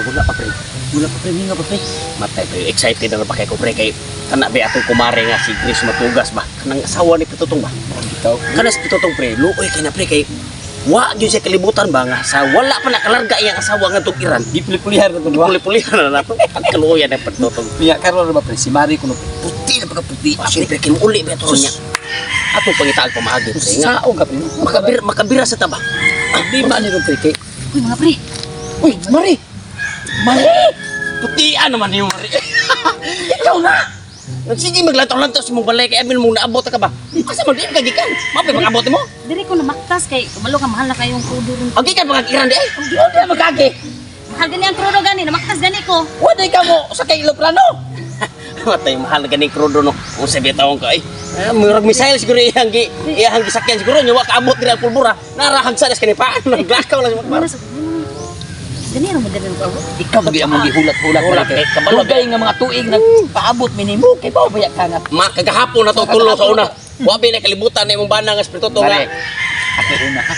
Murag wala pa, pre. Wala pa, pre, minga pa, pre. Matay pre, excited na pa kay ko, pre, kay kana ba atong kumare nga si Grace Matugas ba? Kanang asawa ni Pitutong ba? Ikaw. Kana si Pitutong, pre, luoy kay na, pre, kay wa gyud siya kalibutan ba nga sa wala pa nakalarga iyang asawa nga Iran. Gipulipulihan na itong duha. Puli-pulihan na nato. Pagkaluoyan na Pitutong. Miya, karon ba, pre, si Mari kuno, pre. Puti na pagkaputi. Ah, siyempre, kinuuli ba ito niya? Atong pangitaag pamaagi, pre. Nga, Saong ka, pre. makabira, makabira sa taba. Di ba ni ron, pre, kay Uy, mga pre. Uy, Mari! Mari! Putian naman yung Mari. Ikaw na! Sige, maglantaw-lantaw sa mong balay kay amin mong naabot ka ba? Asa man din ka gikan? Mapay pag-abot mo? Diri ko namaktas kay kabalo ka mahal na kayong krudo ron. Ang gikan pag Iran di ay. Di ba magkagi? Mahal gani ang krudo gani, namaktas gani ko. Wala ka mo sa kay Iloplano! Matay mahal gani krudo no. Kung sa bitawon ka ay. Eh, murag missile siguro iyang gisakyan siguro nya wa kaabot diri ang pulbura. Narahag sa kani paan naglakaw lang siya Muna sa gani ra mo diri ko. Ikaw ba ang mong gihulat-hulat Hulat, Mari, eh, kabalo, Dugay nga mga tuig nagpaabot minimo kay bao baya ka nga. Makagahapon na to tulo sa una. Wa ba na kalibutan na imong bana nga espiritu nga. Mari, ako una ha.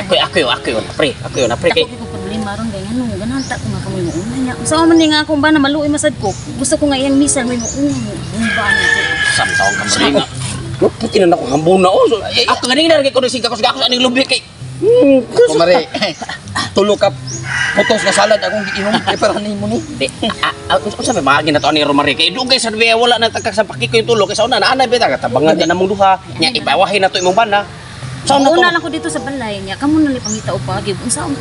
Ako ako ako yun, pre. Ako yun, pre kay Ako ko problema ron kay ngano ganahan ta ko nga kamoy mo una niya. Unsa man ni nga akong bana maluoy masad ko. Gusto ko nga iyang missile may mo una. Ba na ko. Sam taong ka Mari nga. No, puti na nako hambuna oh. So, ako ganing na kay kuno siga ko sa aning lubi kay. Ako Mari, tulo ka putos nga salad akong giinom kay para nimo ni. Di, unsa may maagi na to ani Romare kay dugay sa biya wala na tagkak sa pakiko yung tulo kay sa una naanay bita katabangan na namong duha nya ipawahin na to imong bana. Sa una to Una lang ko dito sa balay niya. Kamo na ni pangita og pagi. Unsa man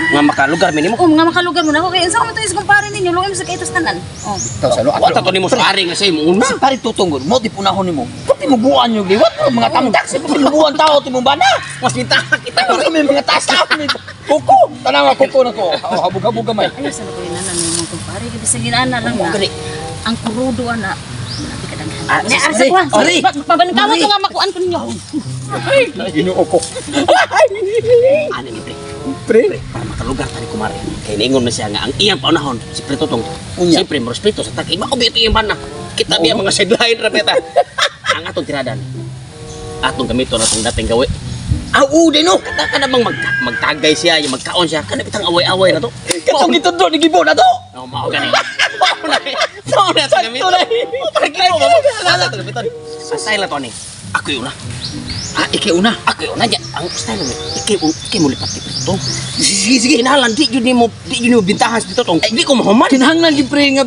nga makalugar minimo. Oh, nga makalugar mo na ako kay unsa man to is kumpare ninyo luoy mo sa kay tanan. Oh. Ikaw sa lo. Wa ta to nimo sa ari nga sa imong una. Si pare tutungod mo di punahon nimo. Puti mo buwan yung liwat mo mga tamtak si puti mo buwan tao ti mong bana. Mas mintaha kita. Pero kami mga taas tao ni kuko. Tanawa kuko na ko. Oh, habog-habog gamay. Ayaw sa ko inana ni mong kumpare kay bisag inana lang na. Gani. Ang kurudo ana. Grabe ka daghan. Ah, Nya, Mari, arsa ko. Mari. Pabankawan Mari. ko nga makuan ko ninyo. Ginoo ko. Ano ni pre? Pre. Pre, para makalugar tani kumare. Kay niingon na siya nga ang iyang paunahon si Pre Totong. Unya. Siyempre, mo respeto sa takay. Mao ito iyang bana. Kita biya mga sideline ra beta. Ang atong tiradan. Atong gamiton atong dating gawi. Aw, di no. Kada ka na bang magtagay siya, yung magkaon siya, kada bitang away-away na to. Katong gitudlo ni Gibo na to. No, mao gani. Mao na. Mao na sa gamiton. Sakto na. Oh, parang gino mo. Wala to gamiton. Ang style na to ni. Ako yun na. Ah, ikay una. Ako yun na. Ang style na ikay mo lipat kay Totong. Sige, sige. Kinahanglan di jud nimo bintahan sa Totong. Di ko mahuman. Kinahanglan gid pre nga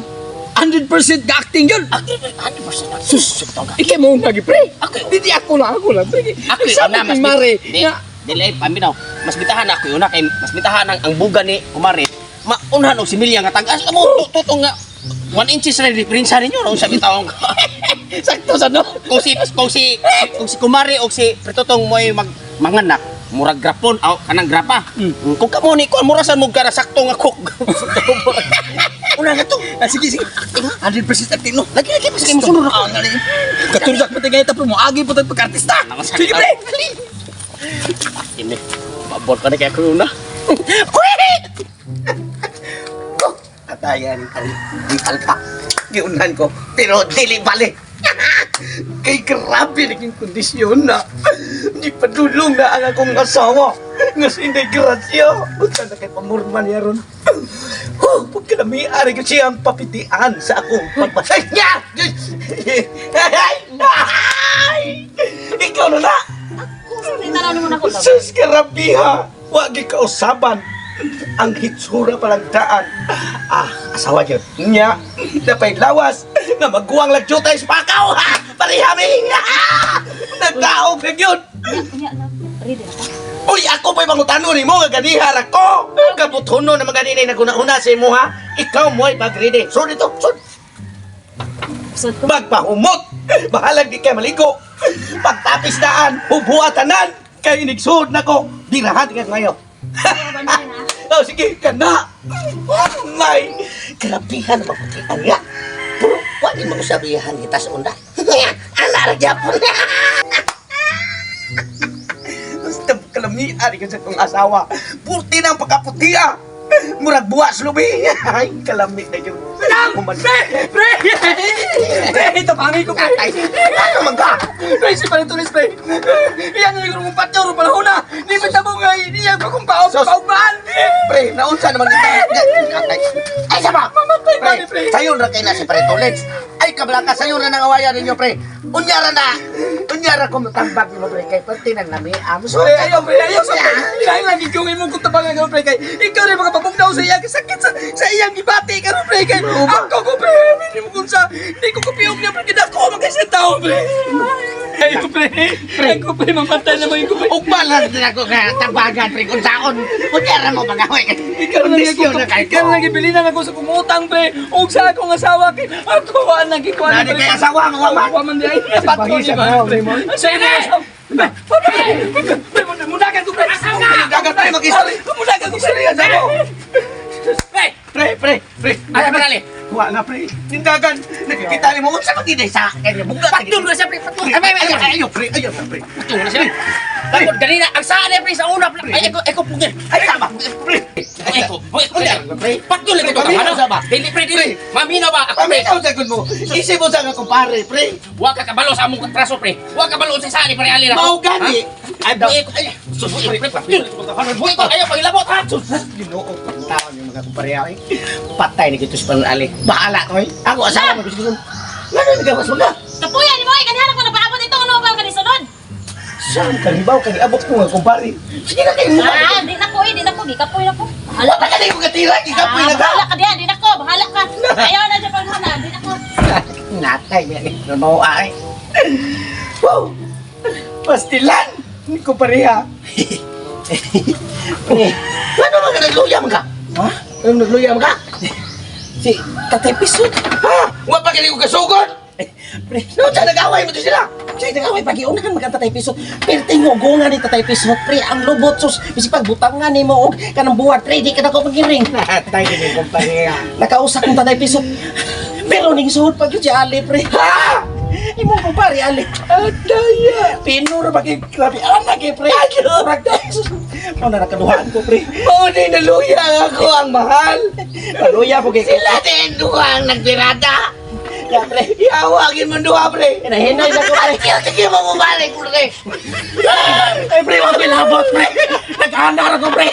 100% ka acting yun. Ako 100%. Sus. Sus, ka. Ikay mo una gid pre. Ako yun. Dili ako lang pre. Ako yun Sabi na ni Mare di, nga dili paminaw. Mas bitahan ako yun na kay mas bitahan ang buga ni kumare. Maunhan og similya nga tag-as mo tutong nga 1 inches ra diferensya ninyo no sa bitawon ka. sakto sa no. Kung si kumare og si Pretotong mo'y mag manganak murag grapon aw kanang grapa. Kung kamo ni kuan mura sa mo gara sakto nga cook. Una nga to. Ah, sige, sige. 100% acting no. Lagi lagi pa sa musunod ako. Ah, nga ni. Katurdak pa tagay tapos mo agi po tag pagka-artista. Sige pre. Ini babor ka na kay ako una. Katayan ang ang alpak. Giunan ko, pero dili bali. Kay grabe naging kondisyon na. Di padulong na ang akong asawa. Nga si Inday Gracia. Unsa na kay pamurman niya ron. Huh, pagkalami, ari ko siya ang papitian sa akong pagbasay niya. Ay! Ay! Ikaw na na! Tanaw nimo nako. love. Sus, karabiha! Wagi kausaban! Ang hitsura palang daan. Ah, asawa niya. Nya, napay lawas nga maguwang lagjuta sa pakaw. Ha! Parihami! Ah! Nagdaog na yun! Unya, unya love. Ready na ka? Uy, ako pa'y mangutano ni mo, nga ganihar ako! Kabutuno na mga ganinay naguna-una sa imo, ha? Ikaw mo'y mag-ready. So dito, so Sud ko. magpahumot! Bahalag di kay maligo! Pagtapis daan, hubuatanan! Kay inigsud na ko, birahan ka ngayon. Oh, sige ka na. Oh my! Grabihan ang maputian niya. Pero, wag mo usabihan kita sa una. Ala, gyapon. Basta kalamian ka sa kong asawa. Puti na ang pagkaputi ah. Murag buwas lubi. Ay, kalami na yun. Pre! Pre! Pre! Tapangi ko, pre! Ano man ka? Pre, si Parintulis, pre! Iyan na yung patyo, panahon na! Di ba tabo nga, iya ko kung paog, Sus. paugmaan! Pre, naunsa naman ito. Ay, sama! Mamatay ba ni pre? Sayon ra kay na si Pre Tolits. Ay, kabla ka, sayon ra nang awayan ninyo, pre. Unya ra na. Unya ra ko matambag nimo, pre. Kay perti nang nami. Amo so. Pre, ayaw, pre, ayaw sa pre. Kaya lagi kong imong kung tabangan ka, pre, kay ikaw rin makapabugnaw sa iyang sakit sa iyang gibati ka pre, kay ako ko, pre, hindi mo kung sa, hindi ko kopiyog niya, pre, kaya ako magkasya tao, pre. Ayaw, pre, ako, pre, mamatay naman yung ko, pre. Ugma lang din ako nga tambagan, pre. Kung saon, unya ra mo pag-away. Ikaw lang Kondisyon na kay ikaw lang gibilinan ako sa kumutang, pre. Ug sa akong asawa kay ako wa nang gikuan. Nani kay asawa mo, wa man? Wa man di ay. Patro ni ba, pre. Sa imo asawa. Pre, pre, pre, mudagan ko, pre. Dagat, pre, mag-istorya. Mudagan ko, pre. Pre, pre, pre, pre. Ay, parali. Wa na, pre. Nindagan. Nakikita mo unsa man gid sa kanya bugat. Patun na siya, pre. Patun. Ay, ay, ay, ay, ayo, pre, ayo, pre. Patun na siya. Tungod ganina, ang saan eh, pre, sa una. Pre. Ay, eko, eko, pugir. Ay, sama. Pre. Eko, eko, Pre. Patun lang ito. Paminaw Ano sa ba? Dili, pre, dili. Maminaw ba? Ako, pre. Paminaw sa gud mo. Isip mo sa nga kumpare, pre. Wa ka kabalo sa among traso, pre. Wa ka kabalo sa saan eh, pre, alin ako. Mao gani. Ay, buhi ko. Ay, sus, pre, pre. Buhi ko, ayaw, pagilabot, ha? Sus, Ginoo, pagtawan yung mga kumpare ay. Patay ni kitos pan ali. Bahala ko eh. Ako asawa mo gusto. Ngano nagawas mo ka? Kapuya ni mo ay kanina ko napaabot ito ano ba kanisunod? Saan kalibaw kay abot ko nga kumpare. Sige na kayo mo. Ah, di na ko eh, di na ko, gikapoy na ko. Bahala Wala ka. ka na yung katira, gikapoy Ah, na ka. bahala ka diyan, di na ko, bahala ka. Ayaw na dyan paghana, di na ko. Natay, may ay. Wow! Pastilan! Hindi ko pareha. Pre, ano mga nagluya mo ka? Ha? Ano nagluya mo ka? Si Tatay Pisot. Ha? Wa pa gali ko kasugod? Pre, No, sa nag-away mo to sila. siya nag-away pag-iunahan mag ang Tatay Pisot. Perting hugongan ni Tatay Pisot, pre, ang lubot sus. Bisig pagbutangan nimo og kanang buhat, pre, di ka na ko magiring. Natay, hindi ko pareha. Nakausa kong Tatay Pisot. Pero ning suhod pag yun si Ali, pre. Ha? Imong kumpare, Ali. Ataya! Pinuro ba kay grabe anak eh, pre. Murag Mao na nakaduhaan ko, pre. Mao ni naluya ako ang mahal. Naluya po kay Sila din duha ang nagbirada. Ya, pre. Iawagin mo duha, pre. Hinahinay na ko, pre. Ang sige mo mabalik, pre. Ay, pre, wag labot, pre. Nag-anar ko, pre.